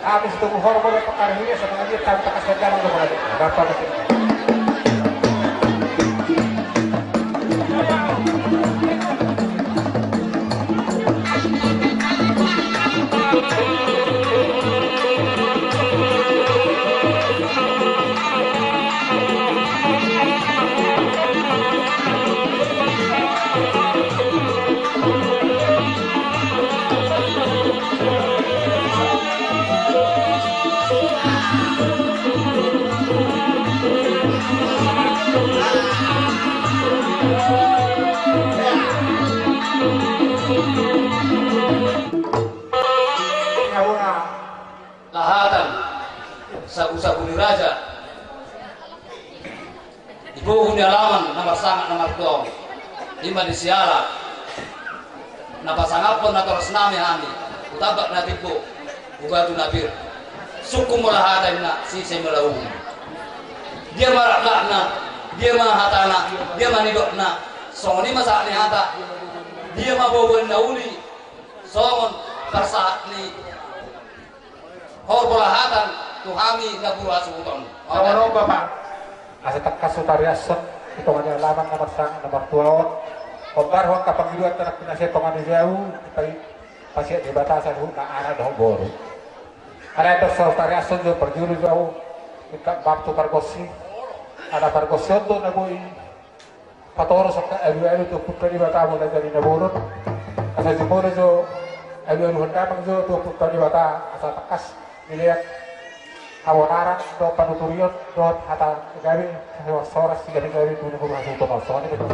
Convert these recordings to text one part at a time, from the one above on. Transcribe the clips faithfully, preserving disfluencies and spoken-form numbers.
Habis itu horbo dan pekar hilir sama dia tanpa kasih jalan kepada dia. Bapak betul. Lahatan sagusagu ni raja. Di pogu ni alaman na marsangap na martua on, i ma di Siala, na pasangaphon natoras nami hami, tu tambak na timbo, tu batu na pir. Sungkun molo hata inna, sise molo uhum. Dia ma laklakna, dia ma hatana, dia ma nidokna. Songon i ma sahat ni hata, dia ma boaboa ni na uli, songon parsahat ni horbo lahatan tu hami na boru hasuhuton. Songon on, Bapak. Asa tangkas hutariashon tu tonga ni alaman na marsangap na martua on. Hombar ho angka pangidoan tu anak ni na sai tonga ni jabu, dipa-, pasiat Debata saluhutna anak dohot boru. Alai dos hutariashon jo parjolo jo au minta maaf tu pargonsi. Ala pargonsi on do na boi patoru songon alualu tu Ompunta Debata molo jadi na bolon. Asa jumolo jo alualuhon damang jo tu Ompunta Debata asa tangkas dilean habonaran dohot panuturion dohot hata gabe, horas-horas sigabe-gabe tu na boru hasuhuton on. Songon i ma.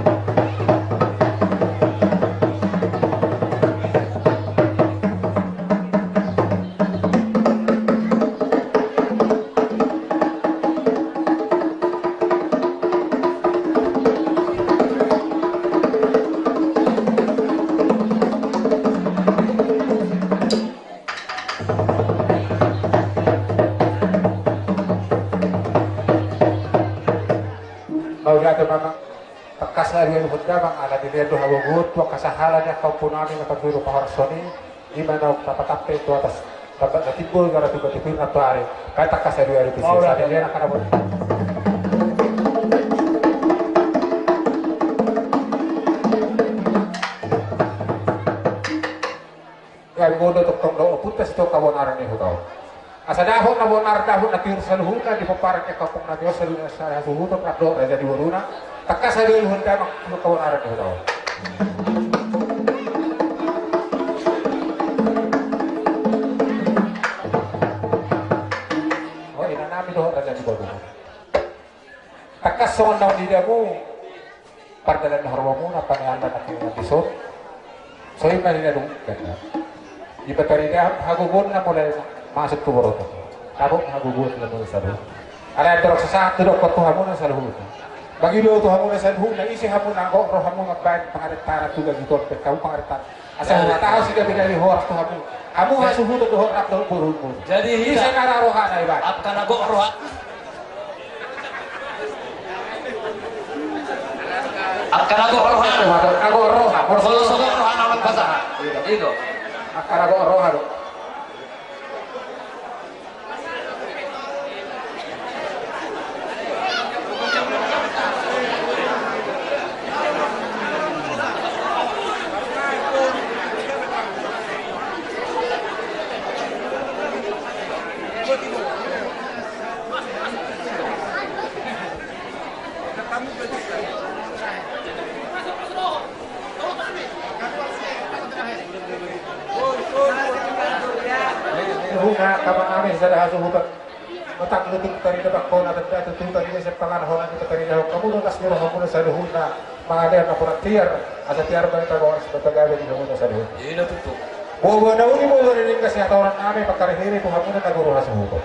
Mauliate ma amang. Tangkas alualuhon damang ala dilean do hagogoon tu angka sahala ni angka ompunami na parjolo pahorashon i. I ma naung tapatampe tu atas tambak na timbo jala tu batu pir nantoari. Baen tangkas alualu tu si. Mauliate. Sai dilean angka na boi. Ia, dung do tongtong do Ompunta sitongka habonaran ni huta on. Asa dapot na bonar, dapot na tiur saluhutna di pomparan ni angka ompung nami on saluhutna, sai hasuhuton rap dohot raja ni boruna. Tangkas alualuhon damang tu habonaran ni huta on. O, inanami dohot raja ni boruna. Tangkas songon naung nidamu, pardalan ni horbo muna, panean na nangkin na dison. Songon i ma ninna dung, ninna. Dipatarida hagogoon na mulai masuk tu borot on. Dapot hagogoon na mulai saluhut. Alai andorang so sahat tu dokkon tu hamuna saluhutna. Bagi do tu hamu na saluhutna, ise hamu na gok rohamu mambaen pangarantoan tu gabe i, pe hamu pangarantoan. Asa huhatahon sigabe-gabe horas tu hamu. Hamu hasuhuton dohot rap dohot borumuna. Jadi ise na ra rohana iba. Angka na gok roha. Angka na gok roha. Angka na gok roha. Molo so gok roha na lam pasahat. Ido. Angka na gok roha do. Huna, angka amang nami, sada hasuhuton. Otak lutung tarida bangkona, benda tutu tarida sian pangan hona, dipataridahon hamu do las ni rohamuna saluhutna, mangalean na hurang tiar, asa tiar ma i tabawas, tapagabe di hamuna saluhutna. Ina tutu. Boa-boa na uli, boa-boa na denggan, sihatoran nami, pangkarehon tu hamuna na guru hasuhuton.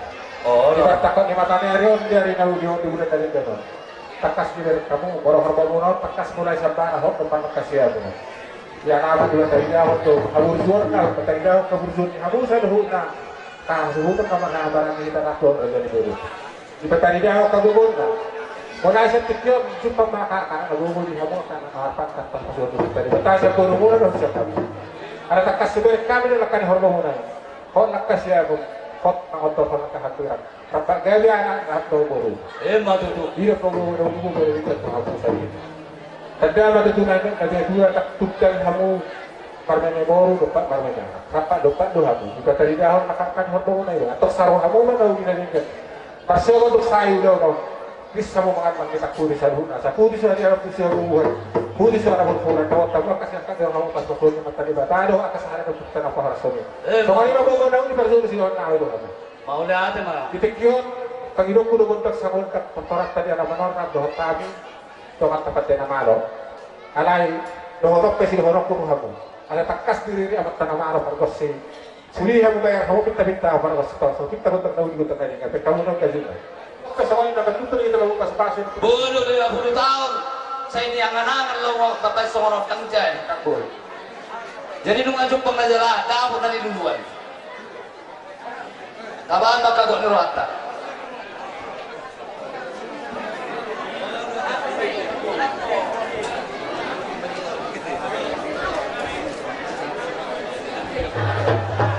Di partangkap ni mata ni ari on, di ari na uli on, di bulan na denggan on. Tangkas dibereng hamu, boru horbo muna on, tangkas mulai sambana, hot dompak na tangkas siamun. Ia nama dipataridahon do haburjuonna, dipataridahon haburjuon ni hamu saluhutna. Hasuhuton na marhahamaranggi hita na tuan raja ni boru. Dipataridahon hagogonna. Mulai sian tingki on, jumpang ma angka na gogo di hamu, angka na marpangkat, pasu-pasu tu hita di bagasan borumuna dohot sian hamu. Ala tangkas dibereng hami do langka ni horbo muna. Hot langka siamun, hot mangontor, hot langka haturan. Rap gabe anak, rap dohot boru. Ima tutu. Didok hamu na uli, boa-boa na denggan tu hamu saluhutna. Tanda ma tutu na, na gabe dua, tak tunggal hamu marmeme boru, dompak marmeme anak. Rap dompak do hamu. Dipataridahon na angka ni horbo muna i. Antong saru hamu ma na uli na denggan. Marsogot tu sai do hamu. Bisa hamu mangan mangitak pudi saluhutna. Asa pudi so ari anak, pudi so ari bulan. Pudi so ari bulan. Dohot hamu angka sian angka ni rohamu, pasu-pasu ni Amanta Debata do angka sahali na tutu na pahoras on i. Songon i ma boa-boa na uli, parjolo sidok na uli do hamu. Mauliate ma. Di tingki on, pangidokku do gondang sagondang, tortoranta di alaman on, rap dohot hami, dongan ta Pande na Malo. Alai, dohot on pe sidohononku tu hamu. Ala tangkas diriri Amanta na Malo, pargonsi. Suli hamu, baen hamu pinta-pinta, pargonsi, so pinta gondang na uli, gondang na denggan, pe hamu na gabe juta. Oke, songon i na tutu, di hita baen pasu-pasu. Boru, lima puluh taon. Sai niangan-angan laho mambaen songon on, tanggung jawab. Jadi nunga jumpang na jala, dapot na niluluan. Tabaen ma angka gok ni rohanta.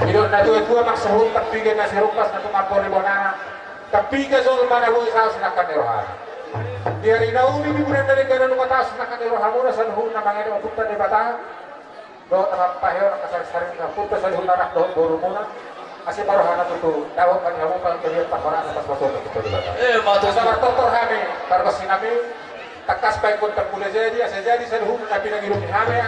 Didok na tua-tua, mangsahuhut tapiga na sirumpas, na tung ampo ni bonana. Tapiga jolma na boi saos nangkan ni rohana. Di ari na uli, di bulan na denggan on, nunga taos nangkan ni rohamuna saluhutna, mangalean Ompunta Debata. Dohot na paheon angka sari-sari ni ompunta saluhutna, anak dohot borumuna. Asi ma rohana tutu, dapot ma di hamu pangkalian, pangkoraan, pasu-pasu ni Ompunta Debata. Ima tutu. Asa martortor hami, pargonsi nami, tangkas baen gondang mula jadi, asa jadi saluhutna na pinangido ni hami,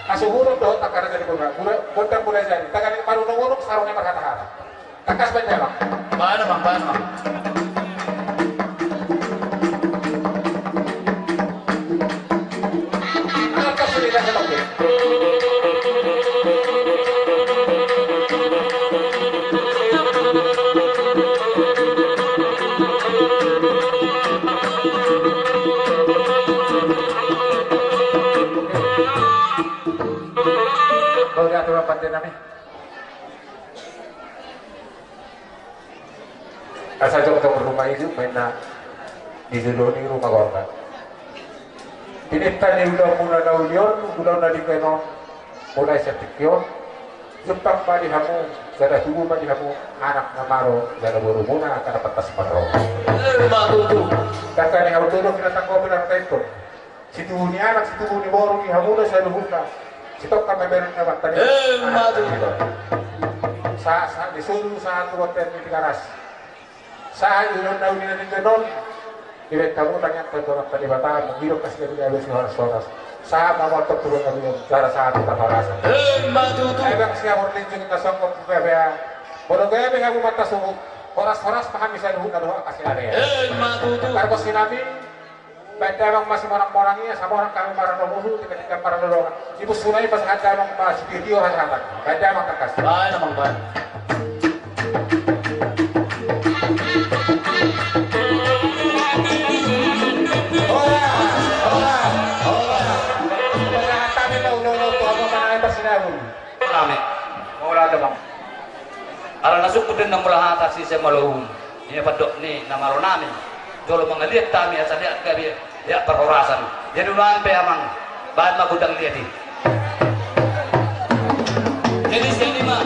hasuhuton dohot angka na jadi guru. Gondang mula jadi, tagan ni marunung-unung, sarung ni marhata-hata. Tangkas baen damang. Baen damang, baen damang. Tangkas sude, tangkas sude. Mauliate ma, Pande nami. Asa jongjong ruma ijuk ma inna di jolo ni ruma gorga. Tininta ni ulaonmuna na uli on, ulaon na denggan on, mulai sian tingki on, jumpang ma di hamu, jala tubu ma di hamu anak na malo, jala borumuna angka na pantas marroha. Ima tutu. Dangka ni hau tolong, na tanggo, na tanggo. Situbu ni anak, situbu ni boru di hamuna saluhutna. Sitongka ma bereng na mantap. Ima tutu. Sa, sa, di solu, sahat tu bontean ni Tigaras. Sahat di ulaon na uli na denggan on. Dibaen hamu tangiang tu Amanta Debata, mangidok asi gabe-gabe sihoras-horas. Sahat ma mantap tu bontean na uli on, jala sahat tu parhorasan. Ima tutu. Ebang siamur linjung na songkop tu gabe. Molo gabe hamu mata suhut. Horas-horas ma hami saluhutna dohot angka si area. Ima tutu. Pargonsi nami. Baen damang ma simonang-monang i, asa monang hami marnono, tingki-tingki marnono. Di busu nai pasahat damang ma sitio-tio hasahatan. Baen damang tangkas. Baen damang, baen. Horas, Nami. Mauliate, Amang. Ala na sungkun do na mula hata sise malo uhum. Ia pandok ni na malo nami. Jolo mangaliat hami asa liat gabe, liat parhorasan. Jadi ulaon pe, Amang. Baen ma gondang liat i. Jadi sian i ma.